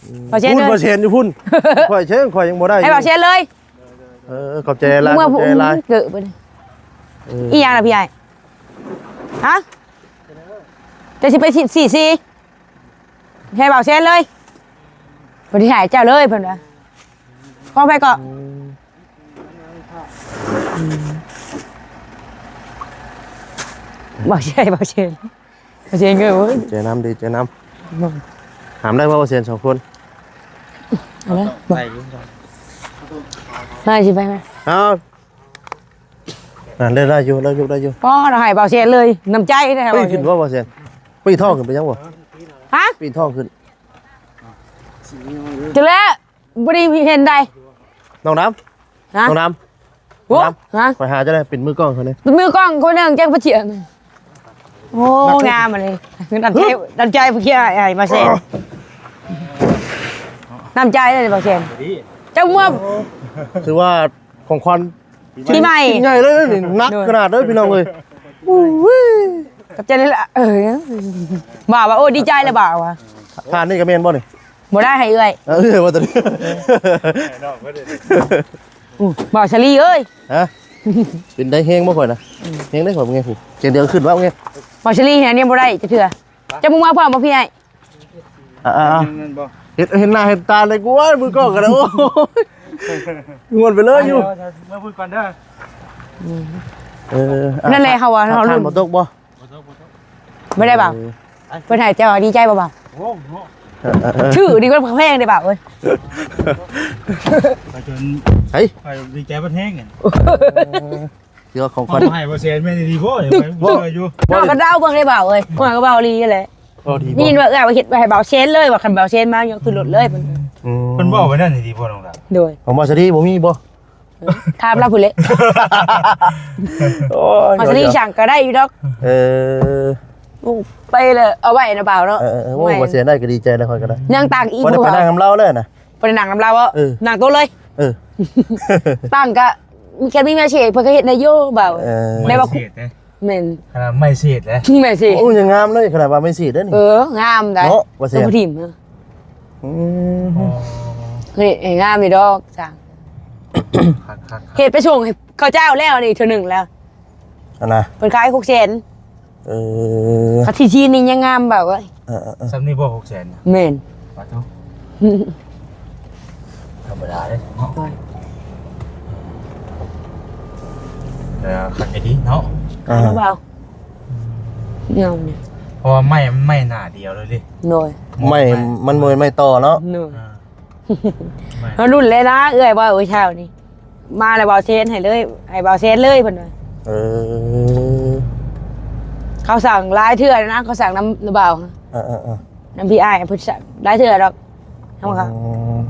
ອືມ ບ່າວແຊນເລີຍ ພຸ້ນ ບ່າວແຊນຢູ່ພຸ້ນ ຂ້ອຍເຊີງ ຂ້ອຍຍັງບໍ່ໄດ້ ໃຫ້ບ່າວແຊນເລີຍ ເອີ ຂອບໃຈຫຼາຍ ຂອບໃຈຫຼາຍ ເກີດເພິ່ນ ເອີ ອີຫຍັງລະພີ່ອ້າຍ ຮະ ຈະຊິໄປສີຊີ ໃຫ້ບ່າວແຊນເລີຍ ເພິ່ນຊິໃຫ້ເຈົ້າເລີຍ ເພິ່ນວ່າ ຂອງໃຜເກາະ ອືມ ອືມ ບໍ່ໃຊ່ ບໍ່ໃຊ່ ບໍ່ໃຊ່ເງິນ ໂອ້ຍ ໃຈນຳ ດີໃຈນຳ ຫາມໄດ້ບໍ່ ບໍ່ແຊນສອງຄົນ ເອົາເລີຍ ໄປຢູ່ ໄປ ຊິໄປໄໝ ເອົາ ອ່າ ໄດ້ ໄດ້ຢູ່ ໄດ້ຢູ່ ໄດ້ຢູ່ ພໍລະໃຫ້ບ່າວແຊນເລີຍ ນ້ຳໃຈໄດ້ ປີນຂຶ້ນບໍ່ ບ່າວແຊນ ປີນທ້ອງຂຶ້ນໄປຍັງບໍ່ ຮະ ປີນທ້ອງຂຶ້ນ ຈະແລ້ວ ບໍ່ໄດ້ເຫັນໃດ ນ້ອງດຳ ຮະ ນ້ອງດຳ ໂອ້ ນ້ອງດຳ ຮະ ຂ້ອຍຫາເຈົ້າໄດ້ ເປັນມືກ້ອງເຂົານີ້ ເປັນມືກ້ອງຄົນໜຶ່ງ ຈັກປະເທດ ໂອ້ ງາມອັນນີ້ ນ້ຳໃຈ ນ້ຳໃຈຜູ້ເຂຍອ້າຍ ອ້າຍມາແຊນ ນ້ຳໃຈເດ້ບ່າວແຊນ ເຈົ້າເມືອ ຖືວ່າຂອງຂວັນ ປີໃໝ່ ໃຫຍ່ເລີຍນີ້ ໜັກຂະໜາດເດີພີ່ນ້ອງເອີຍ ໂອ້ຍ ຂອບໃຈຫຼາຍໆ ເອີ ບ່າວວ່າ ໂອ້ ດີໃຈແລ້ວບ່າວວ່າ ທ່ານນີ້ກໍແມ່ນບໍ່ນີ້ ບໍ່ໄດ້ໃຫ້ເອື້ອຍ ເອີ ວ່າແຕ່ ອື ບ່າວສາລີເອີຍ ຮະ ເປັນໄດ້ແຮງບໍ່ຂ້ອຍນະ ອື ແຮງໄດ້ຂ້ອຍເບິ່ງແດ່ຜູ້ ສຽງດຽວຂຶ້ນວ່າເບິ່ງແດ່ ບ່າວສາລີແຮງນີ້ບໍ່ໄດ້ຈັກເທື່ອ ເຈົ້າບໍ່ມາພ້ອມບໍ່ພີ່ອ້າຍ ອ່າໆ ແມ່ນບໍ່ ເຮັດ ເຫັນໜ້າເຫັນຕາເລີຍ ໂອ້ຍ ມືກ້ອງກໍໄດ້ ໂອ້ຍ ມ່ວນໄປເລີຍຢູ່ ເມືອພຸ້ນກ່ອນເດີ ອືມ ເອີ ນັ້ນແຫຼະ ອ່າ ເຮົາວ່າເຮົາລຸ້ນ ບໍ່ຕົກບໍ່ ບໍ່ໄດ້ບ່າວ ເອີ ເພິ່ນໃຫ້ເຈົ້າດີໃຈບໍ່ບ່າວ ໂອ້ໂຫ ເອີໆ ຖືກດີກວ່າແພງເດ້ບ່າວເອີຍ ໄປຈົນ ໃສ ໄປດີໃຈບໍ່ແຮງ ເອີ ຖືວ່າຂອງຂວັນ ເອົາໃຫ້ບໍ່ແຊນແມ່ນດີບໍ່ ບໍ່ ບໍ່ຢູ່ ນ້ອງກໍເດົາເບິ່ງເດ້ບ່າວເອີຍ ນ້ອງກໍເວົ້າດີແຫຼະ ເວົ້າດີບໍ່ ໄດ້ຍິນວ່າເອື້ອຍວ່າເຮັດໄວ້ໃຫ້ບ່າວແຊນເລີຍ ວ່າຄັນບ່າວແຊນມາ ຍົກຂຶ້ນລົດເລີຍ ເພິ່ນ ອືມ ເພິ່ນເວົ້າໄປນັ້ນດີບໍ່ນ້ອງດາ ໂດຍ ຂອງບ່າວສາລີບໍ່ມີບໍ່ ຖາມລາວພຸ້ນແຫຼະ ໂອ້ຍ ມາສະລີ ຫຍອກໆ ສັ່ງກໍໄດ້ຢູ່ດອກ ເອີ ໂອ້ ໄປເລີຍ ເອົາໄວ້ນະບ່າວເນາະ ເອີໆໆ ໂອ້ ບໍ່ເສຍໄດ້ກໍດີໃຈແລ້ວຂ້ອຍກໍໄດ້ ຍັງຕ່າງອີກ ບໍ່ໄດ້ໄປນັ່ງນຳລາວເລີຍນະ ບໍ່ໄດ້ນັ່ງນຳລາວບໍ່ ເອີ ນັ່ງໂຕະເລີຍ ເອີ ຕ່າງກະ ແຄ່ມີແມ່ເຊກເພິ່ນກໍເຮັດໄດ້ຢູ່ບ່າວ ເອີ ແມ່ວ່າ ບໍ່ໄດ້ເສຍເດ້ ແມ່ນ ຂະໜາດໄມ້ເສດເດ້ ໄມ້ເສດ ໂອ້ ຍັງງາມເລີຍ ຂະໜາດວ່າໄມ້ເສດເດ້ນີ້ ເອີ ງາມໄດ້ ເນາະ ວ່າແຊນ ເອົາໄປຖິ້ມເນາະ ອືມ ອໍ ເຮັດໃຫ້ງາມຢູ່ດອກ ຊ່າງ ຄັກໆໆ ເຮັດໄປສົ່ງໃຫ້ເຂົາເຈົ້າແລ້ວນີ້ເທື່ອໜຶ່ງແລ້ວ ອັນນະ ເພິ່ນຂາຍຫົກແສນ ເອີ ຄັນທີ່ຈີນນີ້ຍັງງາມເບົາເອີຍ ເອີໆໆ ຊ່ຳນີ້ບໍ່ ຫົກແສນ ແມ່ນ ປາໂທ ທຳມະດາເດ້ເນາະ ໂດຍ ເອີ ຄັກອີ່ຫຼີເນາະ ອ່າ ເບົາ ອືມ ງາມນີ້ ເພາະວ່າໄມ້ມັນໄມ້ໜ້າດຽວເລີຍເດ້ ໂດຍ ໄມ້ ໄມ້ ມັນບໍ່ແມ່ນໄມ້ຕໍ່ເນາະ ໂດຍ ອ່າ ເຮົາລຸ້ນແລ້ວນະ ເອື້ອຍເວົ້າມື້ເຊົ້ານີ້ ມາແລ້ວເບົາແຊນໃຫ້ເລີຍ ໃຫ້ເບົາແຊນເລີຍເພິ່ນວ່າ ເອີ ເຂົາສັ່ງຫຼາຍເທື່ອແລ້ວນະ ເຂົາສັ່ງນຳ ນຳເບົາ ເອີໆ ນຳພີ່ອ້າຍເພິ່ນສັ່ງຫຼາຍເທື່ອດອກ ເຮົາກໍ ອືມ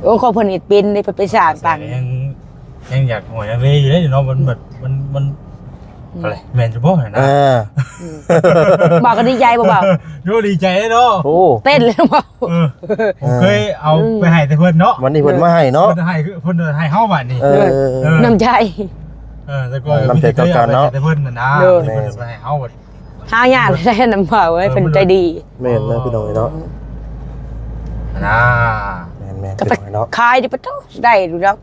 ໂອ້ ຂອງເພິ່ນເຮັດເປັນເດ້ ເພິ່ນໄປສ້າງຕັ້ງ ຍັງ ຍັງຢາກຫົວຢາກເລຢູ່ເດ້ເນາະ ມັນແບບ ມັນ ມັນ ອືມ ອະໄລ ແມ່ນຢູ່ບໍ່ຫັ້ນນະ ເອີ ອືມ ເບົາກໍດີໃຈບໍ່ເບົາ ໂຍ ດີໃຈເນາະ ໂອ້ ເຕັ້ນເລີຍເບົາ ເອີ ເອີ ເຄີຍເອົາ ອືມ ໄປໃຫ້ແຕ່ເພິ່ນເນາະ ວັນນີ້ເພິ່ນມາໃຫ້ເນາະ ເພິ່ນໃຫ້ ເພິ່ນໃຫ້ເຮົາບັດນີ້ ເອີ ເອີ ນ້ຳໃຈ ເອີ ແຕ່ກ່ອນນ້ຳໃຈຕໍ່ກັນເນາະ ເພິ່ນເຄີຍເອົາໄປໃຫ້ແຕ່ເພິ່ນຫັ້ນນະ ໂດຍ ນີ້ເພິ່ນເອົາໄປໃຫ້ເຮົາບັດ ຫາຍາກໄດ້ນຳເບົາເອີຍ ເອີ ເພິ່ນໃຈດີ ແມ່ນແລ້ວ ພີ່ນ້ອງເອີຍເນາະ ນະ ແມ່ນໆ ກໍໄປ ພີ່ນ້ອງເນາະ ຂາຍດິປະໂຕ ໄດ້ຢູ່ດອກ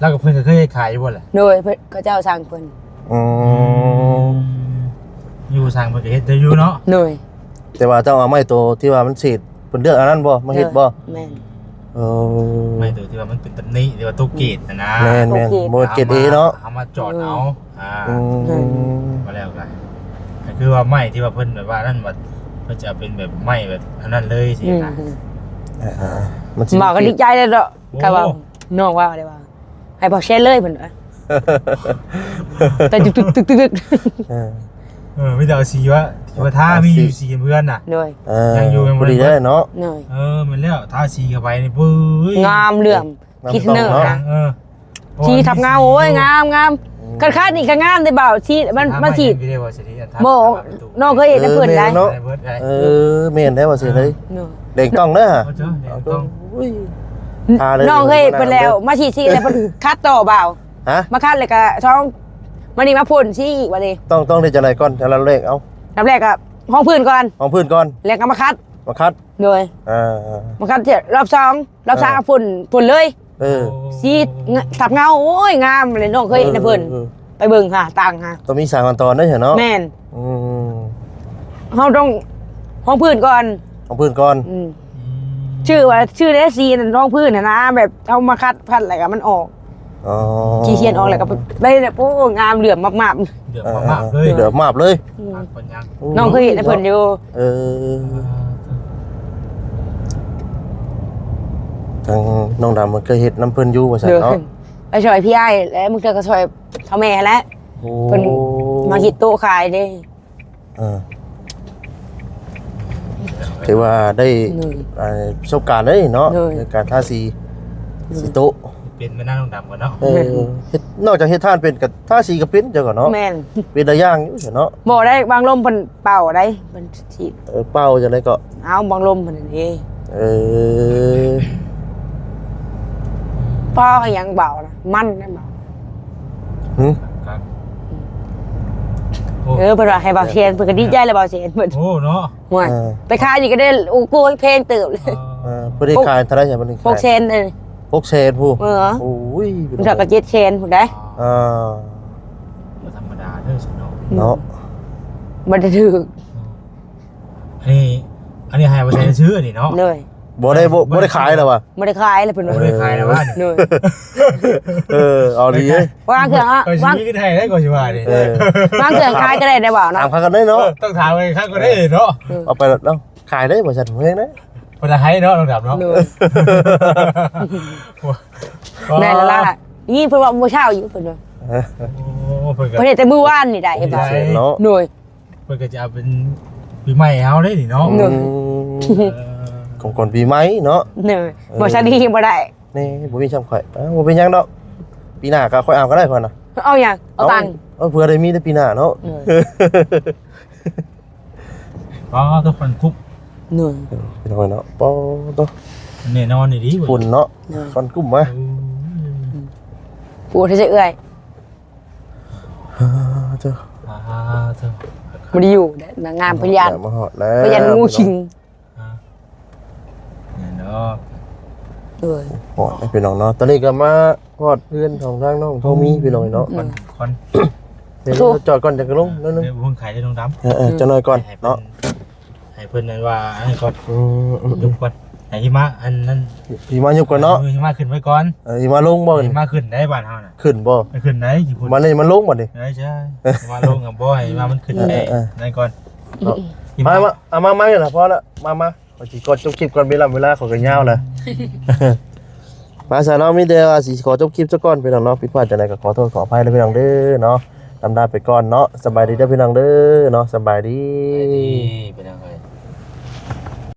ແລ້ວກໍເພິ່ນກໍເຄີຍເຮັດຂາຍຢູ່ບໍ່ລະ ໂດຍ ເພິ່ນ ເຂົາເຈົ້າສັ່ງເພິ່ນ ອືມ ມີຜູ້ສັ່ງເພິ່ນກໍເຮັດໄດ້ຢູ່ເນາະ ໂດຍ ແຕ່ວ່າເຈົ້າເອົາໄມ້ໂຕທີ່ວ່າມັນເສດ ເພິ່ນເລືອກອັນນັ້ນບໍ່ ມາເຮັດບໍ່ ໂດຍ ແມ່ນ ເອີ ໄມ້ໂຕທີ່ວ່າມັນເປັນຕຳໜິ ຫຼືວ່າໂຕເກດຫັ້ນນະ ແມ່ນໆ ໂຕເກດ ບໍ່ເກດເອເນາະ ເຮົາມາຈອດເອົາ ໂດຍ ອ່າ ອືມ ອືມ ວ່າແລ້ວກໍ ກໍຄືວ່າໄມ້ທີ່ວ່າເພິ່ນແບບວ່ານັ້ນ ວ່າເພິ່ນຈະເອົາເປັນແບບໄມ້ແບບອັນນັ້ນເລີຍຊີ້ນະ ອືມ ອ່າໆ ມັນຊິ ເວົ້າກໍດີໃຈແລ້ວເນາະ ໂອ້ ກໍວ່າ ນ້ອງວ່າໄດ້ວ່າ ໃຫ້ເບົາແຊນເລີຍເພິ່ນວ່າ ແຕ່ຕຶກໆໆໆ ເອີ ເອີ ມີແຕ່ເອົາສີວ່າ ທີ່ວ່າທາ ເອົາສີ ມີຢູ່ສີເພື່ອນນະ ໂດຍ ເອີ ຍັງຢູ່ ຍັງບໍ່ໄດ້ເບິດ ພໍດີເດ້ເນາະ ໂດຍ ເອີ ແມ່ນແລ້ວ ທາສີເຂົ້າໄປນີ້ ປຶ້ຍ ງາມເຫຼື້ອມ ງາມ ຄິດເນີ ເນາະ ເອີ ສີທັບເງົາ ໂອ້ຍ ງາມໆ ອືມ ຄັນຄັນນີ້ກໍງາມເດ້ບ່າວ ສີມັນ ມັນສີ ບໍ່ ນ້ອງເຄີຍເຫັນນຳເພິ່ນໄດ ເອີ ແມ່ນເນາະ ເອີ ແມ່ນໄດ ວ່າຊິເລີຍ ເອີ ແດງຕ້ອງເດີ ໂອ້ຍ ທາເລີຍ ນ້ອງເຄີຍເຫັນເພິ່ນແລ້ວ ມາສີສີແລ້ວເພິ່ນຂັດຕໍ່ບ່າວ ຮະ ມາຂັດແລ້ວກໍສອງ ມານີ້ມາພົ່ນສີອີກບາດນີ້ ຕ້ອງ ຕ້ອງໄດ້ຈັ່ງໃດກ່ອນ ອັນດັບແລກ ເອົາ ອັນດັບແລກກໍຮອງພື້ນກ່ອນ ຮອງພື້ນກ່ອນ ແລ້ວກໍມາຂັດ ມາຂັດ ໂດຍ ອ່າ ມາຂັດເທື່ອ ລອບສອງ ລອບສາມ ອ່າ ພົ່ນ ພົ່ນເລີຍ ເອີ ສີທັບເງົາ ໂອ້ຍ ງາມເລີຍ ນ້ອງເຄີຍເຫັນນຳເພິ່ນ ເອີ ໄປເບິ່ງຫາຕ່າງຫາ ຕ້ອງມີສາມຂັ້ນຕອນເດ້ເນາະ ແມ່ນ ອືມ ເຮົາຕ້ອງຮອງພື້ນກ່ອນ ຮອງພື້ນກ່ອນ ອືມ ອືມ ຊື່ວ່າ ຊື່ແນວສີນັ້ນຮອງພື້ນຫັ້ນນະ ແບບເຮົາມາຂັດ ຂັດແລ້ວກໍມັນອອກ ອໍ ຂີ້ເສຍນອອກແລ້ວກໍໄດ້ ໂອ້ ງາມເຫຼື້ອມມາບໆ ເຫຼື້ອມມາບເລີຍ ເຫຼື້ອມມາບເລີຍ ອືມ ໂອ້ ນ້ອງເຄີຍເຫັນນຳເພິ່ນຢູ່ ເອີ ທາງນ້ອງດຳເພິ່ນເຄີຍເຮັດນຳເພິ່ນຢູ່ວ່າຊັ້ນເນາະ ໂດຍ ໄປຊ່ອຍພີ່ອ້າຍ ແລະບາງເທື່ອກໍຊ່ອຍເຖົ້າແມ່ຫັ້ນແຫຼະ ໂອ້ ເພິ່ນມາເຮັດໂຕະຂາຍເດ້ ເອີ ຖືວ່າໄດ້ ໂດຍ ອ່າ ປະສົບການເດ້ເນາະ ໂດຍ ໃນການທາສີ ໂດຍ ສີໂຕະ ເປັນແມ່ນນາງນ້ອງດຳກ່ອນເນາະ ເອີ ເຮັດ ນອກຈາກເຮັດທານເປັນ ກໍທາສີກໍເປັນ ເຈົ້າກໍເນາະ ແມ່ນ ເປັນຫຼາຍຢ່າງຢູ່ເນາະ ບໍ່ໄດ້ ບັງລົມເພິ່ນເປົ່າໄດ ເພິ່ນສີດ ເອີ ເປົ່າຈັ່ງໃດກໍ ເອົາ ບັງລົມເພິ່ນເດ້ ເອີ ພໍຫຍັງເບົານະ ມັນນະເບົາ ຫຶ ເອີ ເພິ່ນວ່າໃຫ້ເບົາແຊນ ເພິ່ນກໍດີໃຈແລ້ວ ເບົາແຊນເພິ່ນ ໂອ້ ເນາະ ໂອ້ຍ ເອີ ໄປຂາຍນີ້ກໍໄດ້ ໂອ້ໂຫ ແພງເຕີບເລີຍ ເອີ ເອີ ເພິ່ນໄດ້ຂາຍເທົ່າໃດ ເພິ່ນໄດ້ຂາຍ ຫົກແສນເອີ ຫົກແສນພຸ້ນ ເອີ ໂອ້ຍ ເພິ່ນກໍເຈັດແສນພຸ້ນໄດ໋ ອ່າ ບໍ່ທຳມະດາເດີຊັ້ນເນາະ ເນາະ ບໍ່ໄດ້ຖືກ ອັນນີ້ ອັນນີ້ໃຫ້ເປີເຊັນຊື່ນີ້ເນາະ ໂດຍ ບໍ່ໄດ້ ບໍ່ ບໍ່ໄດ້ຂາຍແລ້ວຫວາ ບໍ່ໄດ້ຂາຍແລ້ວເພິ່ນວ່າ ບໍ່ໄດ້ຂາຍແລ້ວຫວາ ໂດຍ ເອີ ເອົາດີເດ້ ວາງເຄື່ອງ ເອີ ວາງ ຊິມີເງິນໃຫ້ໄດ້ກໍຊິວ່ານີ້ ເອີ ວາງເຄື່ອງຂາຍກໍໄດ້ ໄດ້ບໍ່ເນາະ ຖາມເຂົາກັນເດ້ເນາະ ເອີ ຕ້ອງຖາມໃຫ້ເຂົາກໍໄດ້ເນາະ ເອີ ເອົາໄປແລ້ວເນາະ ຂາຍໄດ້ບໍ່ຊັ້ນ ເພິ່ນເດ້ ບໍ່ໄດ້ໃຫ້ເນາະ ນ້ອງດຳເນາະ ໂດຍ ແມ່ນລະ ຍິນເພິ່ນວ່າມື້ເຊົ້າຢູ່ເພິ່ນວ່າ ໂອ້ ເພິ່ນກໍ ເພິ່ນເຮັດແຕ່ມື້ວານນີ້ໄດ້ ເຮັດແຕ່ເນາະ ໂດຍ ເພິ່ນກໍຈະເອົາເປັນປີໃໝ່ເຮົາເດ້ນີ້ເນາະ ໂດຍ ເອີ ຂອງຂວັນປີໃໝ່ເນາະ ໂດຍ ເອີ ບໍ່ສະດີບໍ່ໄດ້ ນີ້ບໍ່ມີຊ່ຳຂ້ອຍ ເອີ ບໍ່ເປັນຫຍັງດອກ ປີໜ້າກໍຄ່ອຍເອົາກໍໄດ້ຂ້ອຍນະ ເອົາຫຍັງ ເອົາຕັງ ເອົາ ເອົາ ເພື່ອໄດ້ມີໃນປີໜ້າເນາະ ໂດຍ ອໍ ທຸກຄົນຄຸບ ໂດຍ ເອີ ພີ່ນ້ອງເນາະ ປອໂຕ ແນ່ນອນອີ່ຫຼີ ຝຸ່ນເນາະ ໂດຍ ຄວັນກຸ້ມມາ ໂອ້ຍ ໂອ້ ໃສ່ເອື້ອຍ ອ່າ ເຈົ້າ ອ່າ ເຈົ້າ ບໍ່ໄດ້ຢູ່ແຫຼະ ນາງງາມພະຍານ ມາຮອດແລ້ວ ພະຍານງູຊິງ ອ່າ ແມ່ນດອກ ໂດຍ ຮອດແລ້ວພີ່ນ້ອງເນາະ ຕອນນີ້ກໍມາຮອດເຮືອນຂອງທາງນ້ອງທອງມີພີ່ນ້ອງເນາະ ອືມ ກ່ອນ ດຽວຈອດກ່ອນ ຈະລົງໜ້ອຍໜຶ່ງ ເບິ່ງໄຂ່ໄດ້ນ້ອງດຳ ເອີໆ ຈັກໜ່ອຍກ່ອນເນາະ ໃຫ້ເພິ່ນນັ້ນວ່າໃຫ້ກ່ອນ ອືມໆ ຍຸບກ່ອນ ໃຫ້ຫິມະອັນນັ້ນ ຫິມະຍຸບກ່ອນເນາະ ເອີ ຫິມະຂຶ້ນໄວ້ກ່ອນ ເອີ ຫິມະລົງບໍ່ ຫິມະຂຶ້ນໄດ້ບ້ານເຮົານະ ຂຶ້ນບໍ່ ຂຶ້ນໄດ້ ບ້ານນີ້ມັນລົງບໍ່ນີ້ ໃຊ່ໆ ຫິມະລົງກໍບໍ່ໃຫ້ຫິມະມັນຂຶ້ນໄດ້ ເອີໆ ນັ້ນກ່ອນ ເນາະ ຫິມະ ມາ ມາ ເອົາມາໃໝ່ລະ ພໍລະ ມາ ມາ ຂ້ອຍຊິຂໍຈົບຄລິບກ່ອນ ເວລາ ເວລາຂ້ອຍກໍຍາວແລ້ວ ມາຊະເນາະ ມີແຕ່ວ່າຊິຂໍຈົບຄລິບຊະກ່ອນພີ່ນ້ອງເນາະ ຜິດພາດຈັ່ງໃດກໍຂໍໂທດຂໍອະໄພເດີພີ່ນ້ອງເດີເນາະ ລຳລາໄປກ່ອນເນາະ ສະບາຍດີເດີພີ່ນ້ອງເດີເນາະ ສະບາຍດີ ສະບາຍດີພີ່ນ້ອງ.